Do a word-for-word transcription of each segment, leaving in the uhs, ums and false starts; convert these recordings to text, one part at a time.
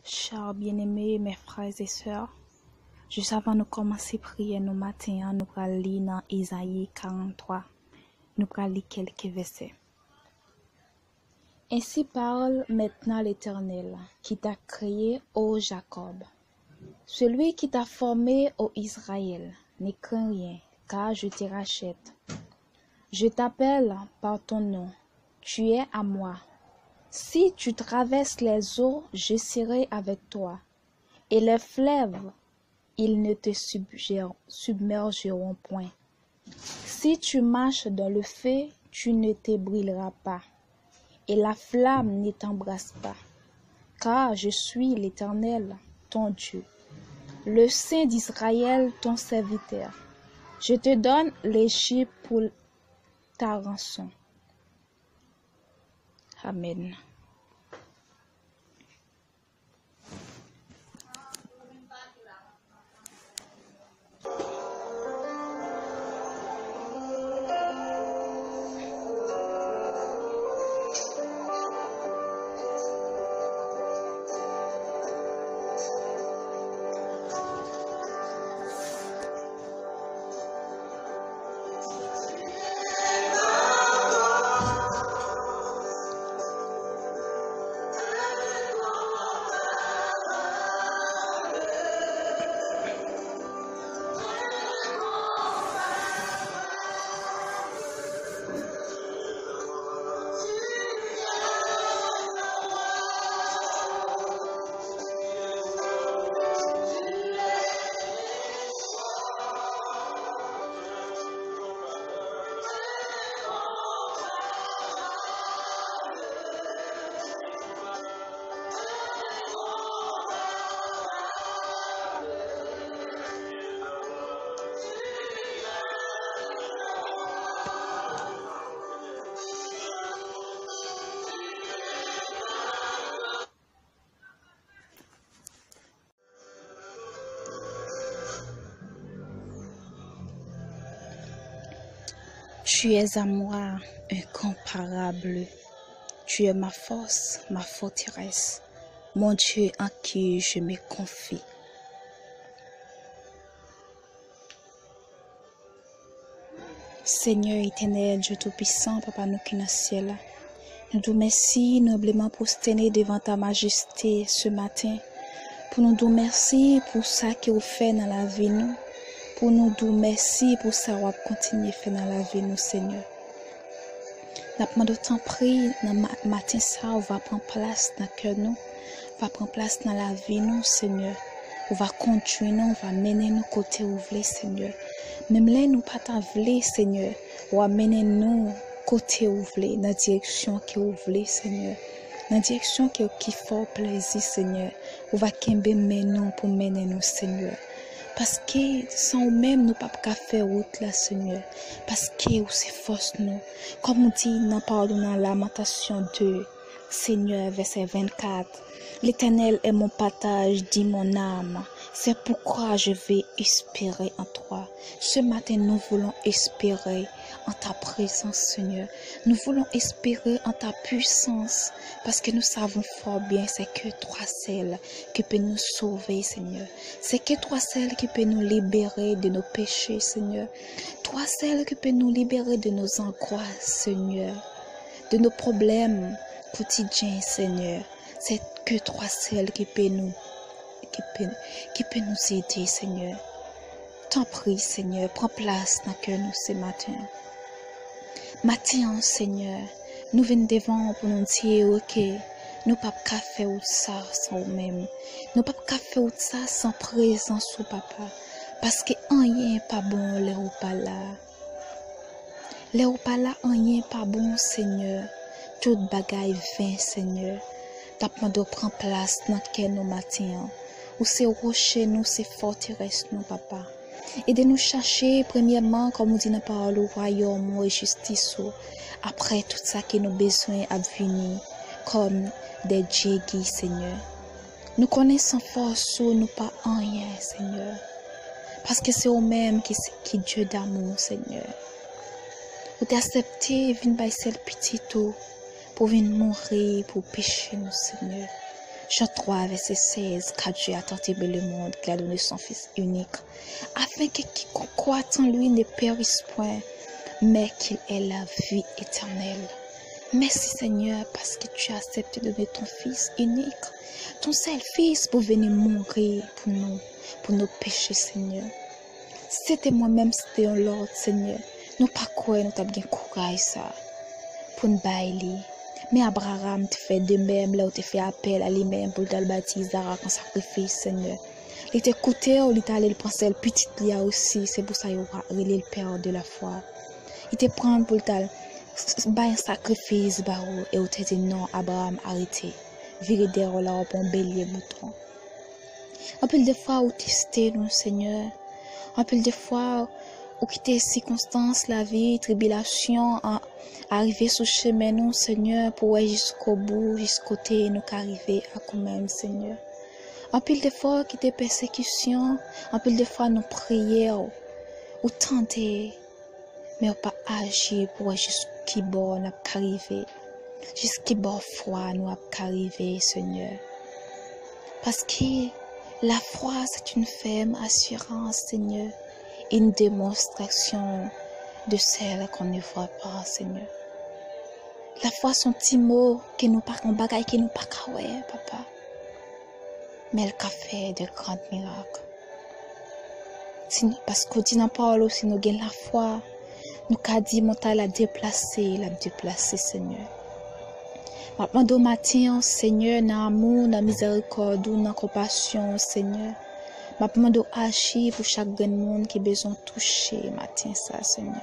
Chers bien-aimés, mes frères et sœurs, jis avan nou kòmanse priyè nou maten an, nou pral li nan Ezayi karant twa. Nou pral li kèlke vèsè. Ainsi parle maintenant l'Éternel, qui t'a créé, ô Jacob. Celui qui t'a formé, ô Israël, ne crains rien, car je te rachète. Je t'appelle par ton nom, tu es à moi. Si tu traverses les eaux, je serai avec toi, et les fleuves, ils ne te submergeront point. Si tu marches dans le feu, tu ne te brûleras pas, et la flamme ne t'embrase pas, car je suis l'Éternel, ton Dieu, le Saint d'Israël, ton serviteur. Je te donne l'Égypte pour ta rançon. Amen. Tu es à moi, incomparable. Tu es ma force, ma forteresse, mon Dieu en qui je me confie. Senyè Etènèl, Dye Toupisan, Papa nou ki nan syèl la, nou di w mèsi, nou enbleman pwostène devan ta majeste se maten, pou nou di w mèsi pou sa ke w fè nan lavi nou, pou nou di w mèsi pou sa w ap kontinye fè nan lavi nou, Senyè. N ap mande w tanpri, nan ma- maten sa, w va pran plas nan kè nou, w va pran plas nan lavi nou, Senyè. Ou va kondui nou, ou va mennen nou kote ou vle, Senyè. Menm lè nou pa ta vle, Senyè, w a mennen nou kote ou vle, nan direksyon ke ou vle, Senyè. Nan direksyon ke, ki fè w plezi, Senyè. Ou va kenbe men nou pou mennen nou, Senyè. Paske san ou menm, nou p ap ka fè wout la, Senyè. Paske ou se fòs nou. Kòm ou di nan pawòl ou nan Lamantasyon de, Senyè, vèsè vennkat, L'Éternel est mon partage, dit mon âme, c'est pourquoi je vais espérer en toi. Ce matin, nous voulons espérer en ta présence, Seigneur. Nous voulons espérer en ta puissance, parce que nous savons fort bien, c'est que toi seul qui peux nous sauver, Seigneur. C'est que toi seul qui peux nous libérer de nos péchés, Seigneur. Toi seul qui peux nous libérer de nos angoisses, Seigneur, de nos problèmes quotidiens, Seigneur. C'est que toi seul qui peut nous, qui peut, qui peut nous aider, Seigneur. Tanpri, Senyè, pran plas nan kè nou se maten an. Maten an, Senyè, nou vin devan w pou nou di w ke nou p ap ka fè wout sa san ou menm. Nou p ap ka fè wout sa san prezans ou, Papa. Paske anyen pa bon lè ou pa la. Lè ou pa la, anyen pa bon, Senyè. Tout bagay ven, Senyè. N ap mande w pran plas nan kè nou maten an. Ou se woche nou, se fòterès nou, Papa. Ede nou chache, premyèman, kòm ou di nan pawòl ou, wayòm ou e jistis ou. Apre, tout sa ke nou bezwen ap vini kòm de djegi, Senyè. Nou konnen san fòs ou, nou pa anyen, Senyè. Paske se ou menm ki, ki Dye damou, Senyè. Ou te aksepte vin bay sèl pitit ou pou vin mouri pou peche nou, Senyè. Jean trois, verset seize, car Dieu a tant aimé le monde qu'il a donné son Fils unique, afin que quiconque croit en lui ne périsse point, mais qu'il ait la vie éternelle. Mèsi, Senyè, paske tu as aksepte donne ton Fils unique, ton sèl Fis, pou vini mouri pou nou, pou nou peche, Senyè. Si se te mwen menm, si se te yon lòt, Senyè, nou pa kwè nou t ap gen kouraj sa a pou n bay li. Men Abraram te fè de menm lè w te fè apèl a li menm pou l t al bay ti Izarak an sakrifis, Senyè. Li te koute w, li t ale, li pran sèl pitit li a osi. Se pou sa yo pa rele l pè de la fwa. Li te pran l pou l t al s- s- bay yon sakrifis ba ou, e ou te di, "Non, Abraram, arete. Vire dèyè w la, w ap pran yon belye mouton." Anpil de fwa, ou teste nou, Senyè. Anpil de fwa, ou kite sikonstans lavi, tribilasyon, an- arive sou chemen nou, Senyè, pou wè jiskobou, jiskote nou ka rive ak ou menm, Senyè. Anpil de fwa, ou kite pèsekisyon, anpil de fwa, nou priye w, ou tande, men ou pa aji pou wè jis ki bò n ap ka rive, jis ki bò fwa nou ap ka rive, Senyè. Paske lafwa, c'est une ferme assurance, Senyè, une démonstration de celle qu'on ne voit pas, Senyè. Lafwa se yon ti mo ke nou pa, yon bagay ke nou pa ka wè, Papa. Men l ka fè de gran mirak. Si nou, paske w di nan pawòl ou, si nou gen lafwa, nou ka di montay la deplase, l ap deplase, Senyè. M ap mande w maten an, Senyè, nan amou, nan mizèrikòd ou, nan konpasyon w, Senyè. M ap mande w aji pou chak grenn moun ki bezwen touche maten sa, Senyè.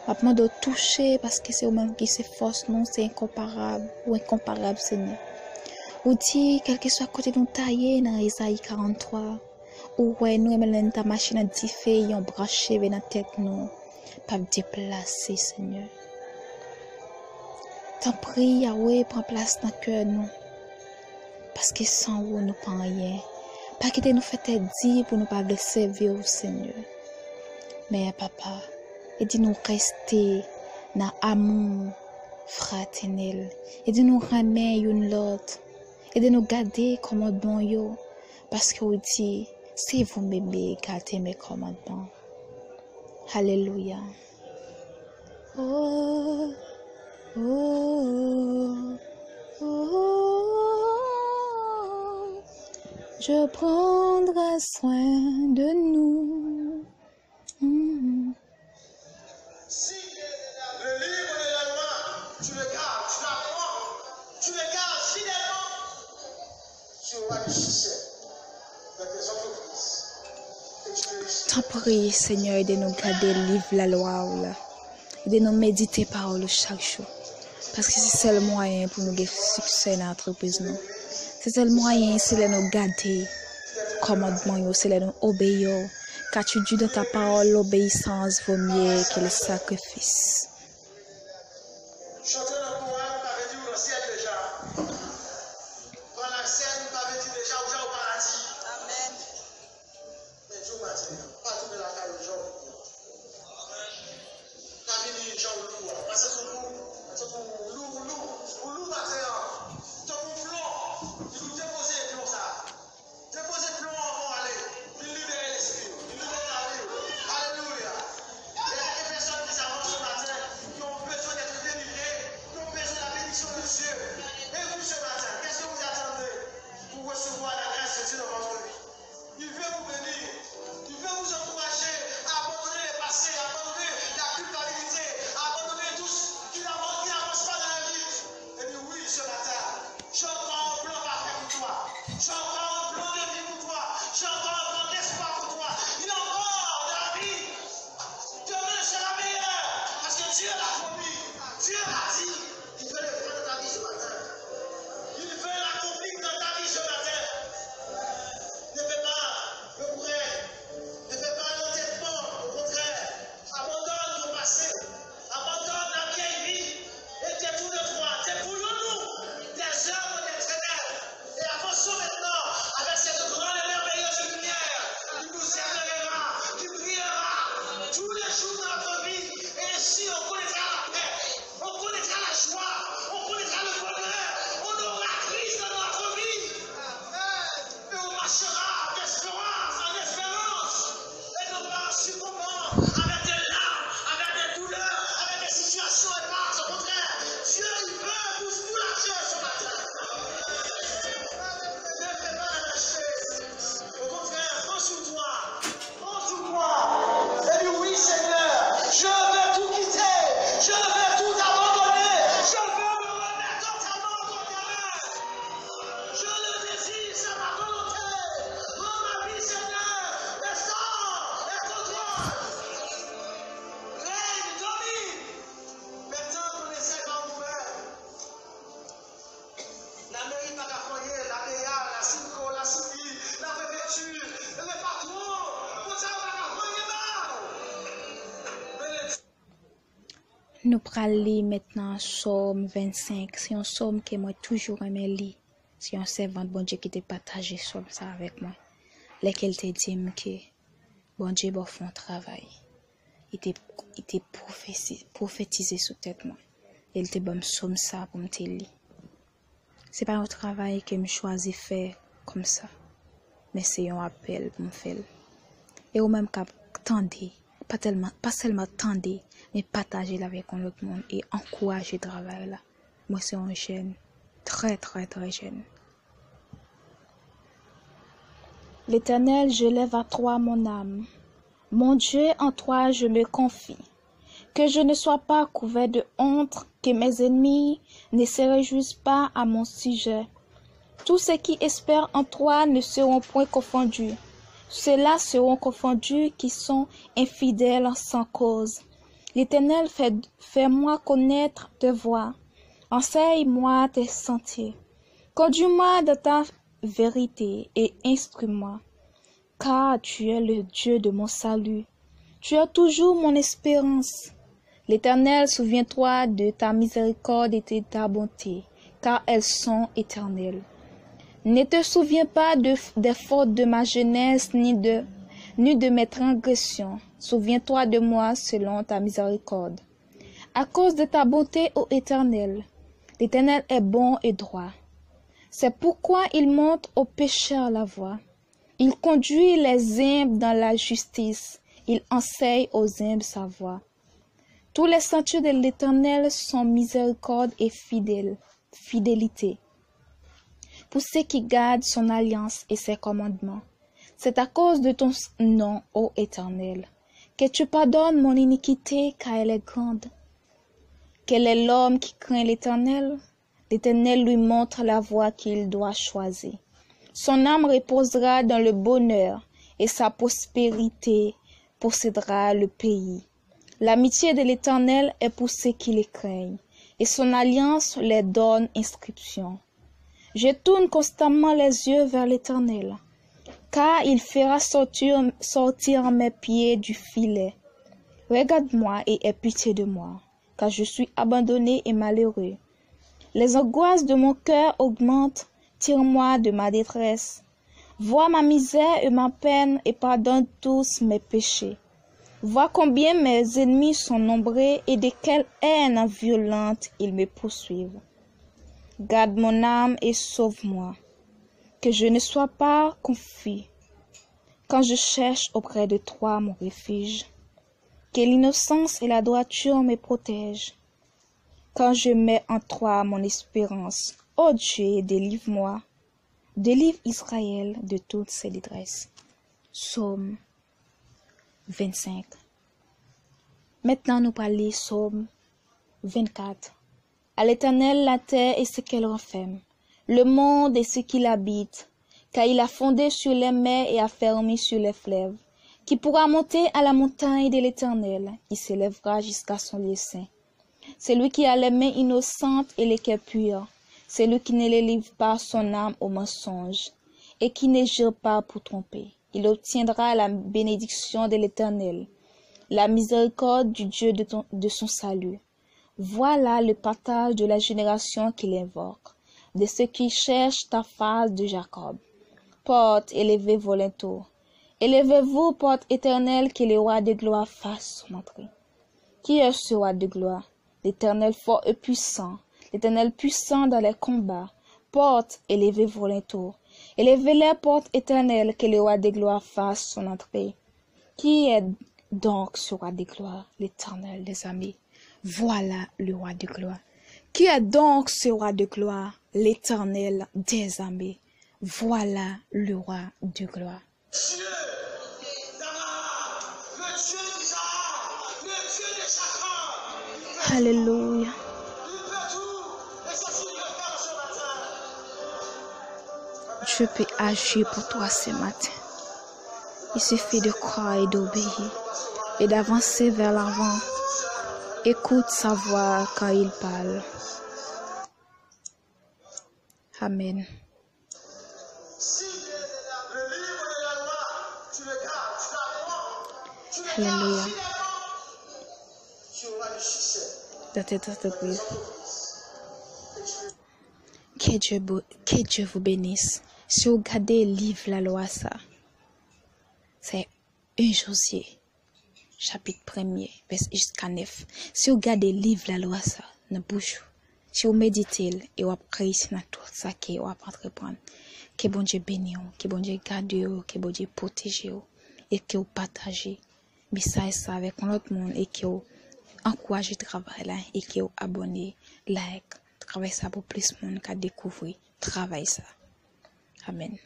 M ap mande w touche, paske se ou menm ki se fòs nou, se enkonparab, ou enkonparab, Senyè. Ou di, kèlkeswa kote nou ta ye nan Ezayi karant twa, ou wè nou, e menm lè n ta mache nan dife, yon branch cheve nan tèt nou p ap deplase, Senyè. Tanpri, Yawe, pran plas nan kè nou, paske san ou, nou pa anyen. Pa kite nou fè tèt di pou nou pa vle sèvi w, Senyè. Men, Papa, ede nou rete nan amou fratènèl. Ede nou renmen youn lòt. Ede nou gade kòmandman yo, paske ou di, se vous m'aimez, gardez mes commandements. Alelouya. Oh, oh, oh, oh, je prendrai soin de nous. Mm. Si le livre de la loi, tu le gardes, tu l'apprends, tu le gardes fidèlement, tu auras du succès dans tes entreprises. Et tu réussis. Tanpri, Senyè, ede nou gade liv lalwa ou la. Ede nou medite pawòl ou chak jou. Paske se sèl mwayen pou nou gen siksè nan antrepriz nou. Se sèl mwayen, se lè nou gade kòmandman yo, se lè nou obeyi yo. Car tu dis dans ta parole, l'obéissance vaut mieux que le sacrifice. Chante nan koral, sa vle di ou nan syèl deja. Pran lasyèl, sa vle di deja ou ja o paradi. Amèn. Men di w maten an, pa tounen lakay ou jan w vini an. Pa vini jan w lou a. Pa santi w lou. Pa santi w lou, ou lou, ou lou maten an. Tankou plon, di nou depoze plon sa. Depoze plon an, anvan w ale. Vin libere lespri w. Vin libere lavi w. Alelouya. Il y a des personnes qui s'avancent ce matin, qui ont besoin d'être délivrées, qui ont besoin de la bénédiction de Dieu. Et vous ce matin, qu'est-ce que vous attendez pour recevoir la grâce Nou pral li mentnan Sòm vennsenk. Se yon sòm ke mwen toujou renmen li. Se yon sèvant Bondye ki te pataje sòm sa avèk mwen. Lè ke l te di m ke Bondye ba w fè yon travay. Li te, li te pwofesi-, pwofetize sou tèt mwen. E l te ban m sòm sa pou m te li. Se pa yon travay ke m chwazi fè kòmsa, men se yon apèl pou m fè l. E ou menm k ap tande, pa tèlman, pa sèlman tande, men pataje l avèk yon lòt moun e ankouraje travay la. Mwen se yon jèn, trè, trè, trè jèn. L'Éternel, je lève à toi mon âme. Mon Dieu, en toi je me confie. Que je ne sois pas couvert de honte, que mes ennemis ne se réjouissent pas à mon sujet. Tous ceux qui espèrent en toi ne seront point confondus. Ceux-là seront confondus qui sont infidèles sans cause. L'Éternel, fais, fais-moi connaître tes voies. Enseigne-moi tes sentiers. Conduis-moi dans ta vérité et instruis-moi. Car tu es le Dieu de mon salut. Tu es toujours mon espérance. L'Éternel, souviens-toi de ta miséricorde et de ta bonté, car elles sont éternelles. Ne te souviens pas de, des fautes de ma jeunesse, ni de, ni de mes transgressions. Souviens-toi de moi selon ta miséricorde. À cause de ta bonté, ô Éternel, l'Éternel est bon et droit. C'est pourquoi il montre aux pécheurs la voie. Il conduit les humbles dans la justice, il enseigne aux humbles sa voie. Tous les sentiers de l'Éternel sont miséricorde et fidèle, fidélité pour ceux qui gardent son alliance et ses commandements. C'est à cause de ton nom, ô Éternel, que tu pardonnes mon iniquité, car elle est grande. Quel est l'homme qui craint l'Éternel? L'Éternel lui montre la voie qu'il doit choisir. Son âme reposera dans le bonheur et sa prospérité possédera le pays. L'amitié de l'Éternel est pour ceux qui le craignent, et son alliance leur donne inscription. Je tourne constamment les yeux vers l'Éternel, car il fera sortir, sortir mes pieds du filet. Regarde-moi et aie pitié de moi, car je suis abandonné et malheureux. Les angoisses de mon cœur augmentent, tire-moi de ma détresse. Vois ma misère et ma peine et pardonne tous mes péchés. Vois combien mes ennemis sont nombreux et de quelle haine violente ils me poursuivent. Garde mon âme et sauve-moi, que je ne sois pas confus quand je cherche auprès de toi mon refuge. Que l'innocence et la droiture me protègent, quand je mets en toi mon espérance. Ô Dieu, délivre-moi, délivre Israël de toutes ses détresses. Sòm vennsenk. Mentnan nou pral li Sòm vennkat. À l'Éternel la terre et ce qu'elle renferme, le monde et ce qu'il habite, car il a fondé sur les mers et affermi sur les fleuves. Qui pourra monter à la montagne de l'Éternel, qui s'élèvera jusqu'à son lieu saint? Celui qui a les mains innocentes et le cœur pur, celui qui ne livre pas son âme au mensonge et qui ne jure pas pour tromper, il obtiendra la bénédiction de l'Éternel, la miséricorde du Dieu de ton, de son salut. Voilà le partage de la génération qui l'invoque, de ceux qui cherchent ta face de Jacob. Portes, élevez vos linteaux. Élevez-vous, portes éternelles, que le roi de gloire fasse son entrée. Qui est ce roi de gloire? L'Éternel fort et puissant, l'Éternel puissant dans les combats. Portes, élevez vos linteaux. Élevez les portes éternelles, que le roi de gloire fasse son entrée. Qui est donc ce roi de gloire? L'Éternel des armées. Voilà le roi de gloire. Qui est donc ce roi de gloire? L'Éternel des armées. Voilà le roi de gloire. Alelouya. Dieu peut agir pour toi ce matin. Il suffit de croire et d'obéir et d'avancer vers l'avant. Écoute sa voix quand il parle. Amen. Alelouya. Tèt antrepri. Que Dieu, bo- que Dieu vous bénisse. Si w gade liv lalwa sa, se en Jozye, chapit premye, vèsè jiska nèf. Si w gade liv lalwa sa nan bouch ou, si w medite l, e w ap reyisi nan tout sa ke w ap antreprann. Ke Bondye beni w, ke Bondye gade w, ke Bondye pwoteje w, e ke w pataje mesaj sa avèk yon lòt moun, e ke w ankouraje travay la, e ke w abòne, like, travay sa pou plis moun ka dekouvri travay sa. Amèn.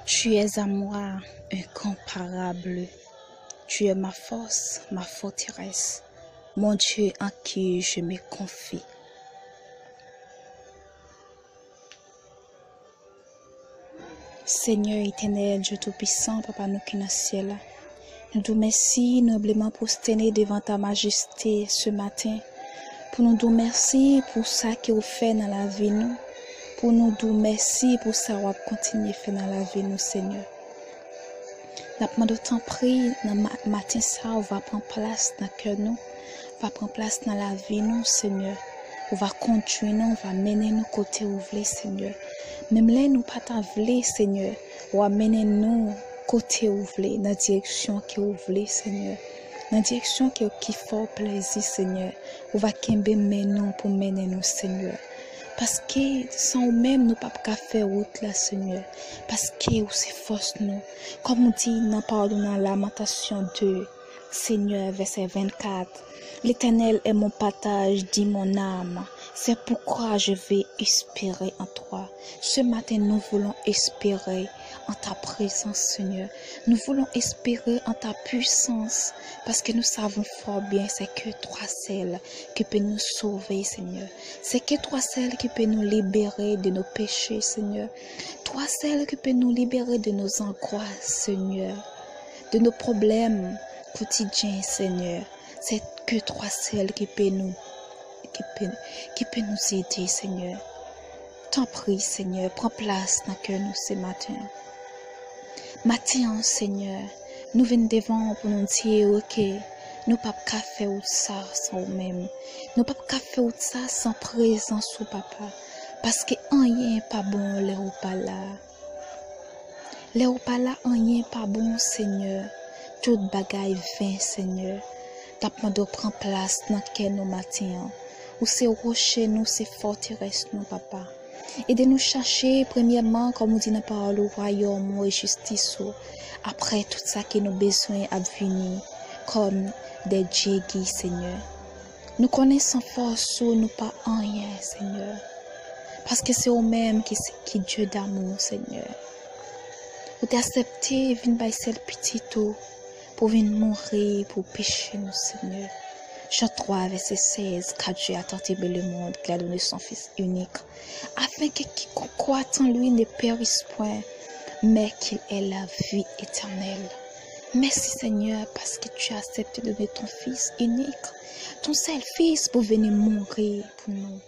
Tu es à moi incomparable. Tu es ma force, ma forteresse, mon Dieu en qui je me confie. Senyè Etènèl, Dye Toupisan, Papa nou ki nan syèl la, nou di w mèsi, nou enbleman pwostène devan ta majeste se maten, pou nou di w mèsi pou sa ke w fè nan lavi nou, pou nou di w mèsi pou sa w ap kontinye fè nan lavi nou, Senyè. N ap mande w, tanpri, nan ma- maten sa, w va pran plas nan kè nou, w va pran plas nan lavi nou, Senyè. Ou va kondui nou, ou va mennen nou kote ou vle, Senyè. Menm lè nou pa ta vle, Senyè, w a mennen nou kote ou vle, nan direksyon ke ou vle, Senyè. Nan direksyon ke, ki fè w plezi, Senyè. Ou va kenbe men nou pou mennen nou, Senyè. Paske san ou menm, nou p ap ka fè wout la, Senyè. Paske ou se fòs nou. Kòm ou di nan pawòl ou nan Lamantasyon de, Senyè, vèsè vennkat, L'Éternel est mon partage, dit mon âme. C'est pourquoi je vais espérer en toi. Ce matin, nous voulons espérer en ta présence, Seigneur. Nous voulons espérer en ta puissance, parce que nous savons fort bien, c'est que toi seul qui peux nous sauver, Seigneur. C'est que toi seul qui peux nous libérer de nos péchés, Seigneur. Toi seul qui peux nous libérer de nos angoisses, Seigneur, de nos problèmes quotidiens, Seigneur. C'est que toi seul qui peux nous, qui peut, qui peut nous aider, Seigneur. Tanpri, Senyè, pran plas nan kè nou se maten. Maten an, Senyè, nou vin devan w pou nou di w ke nou p ap ka fè wout sa san ou menm. Nou p ap ka fè wout sa san prezans ou, Papa, paske anyen pa bon lè ou pa la. Lè ou pa la, anyen pa bon, Senyè. Tout bagay ven, Senyè. N ap mande w pran plas nan kè nou maten an. Ou se woche nou, se fòterès nou, Papa. Ede nou chache, premyèman, kòm ou di nan pawòl ou, wayòm ou e jistis ou. Apre, tout sa ke nou bezwen ap vini kòm de djegi, Senyè. Nou konnen san fòs ou, nou pa anyen, Senyè. Paske se ou menm ki, ki Dye damou, Senyè. Ou te aksepte vin bay sèl pitit ou pou vin mouri pou peche nou, Senyè. Jan twa, vèsè sèz, car Dieu a tant aimé le monde qu'il a donné son Fils unique, afin que quiconque croit en lui ne périsse point, mais qu'il ait la vie éternelle. Mèsi, Senyè, paske tu as accepté de donner ton Fils unique, ton seul Fils, pou vini mouri pou nou.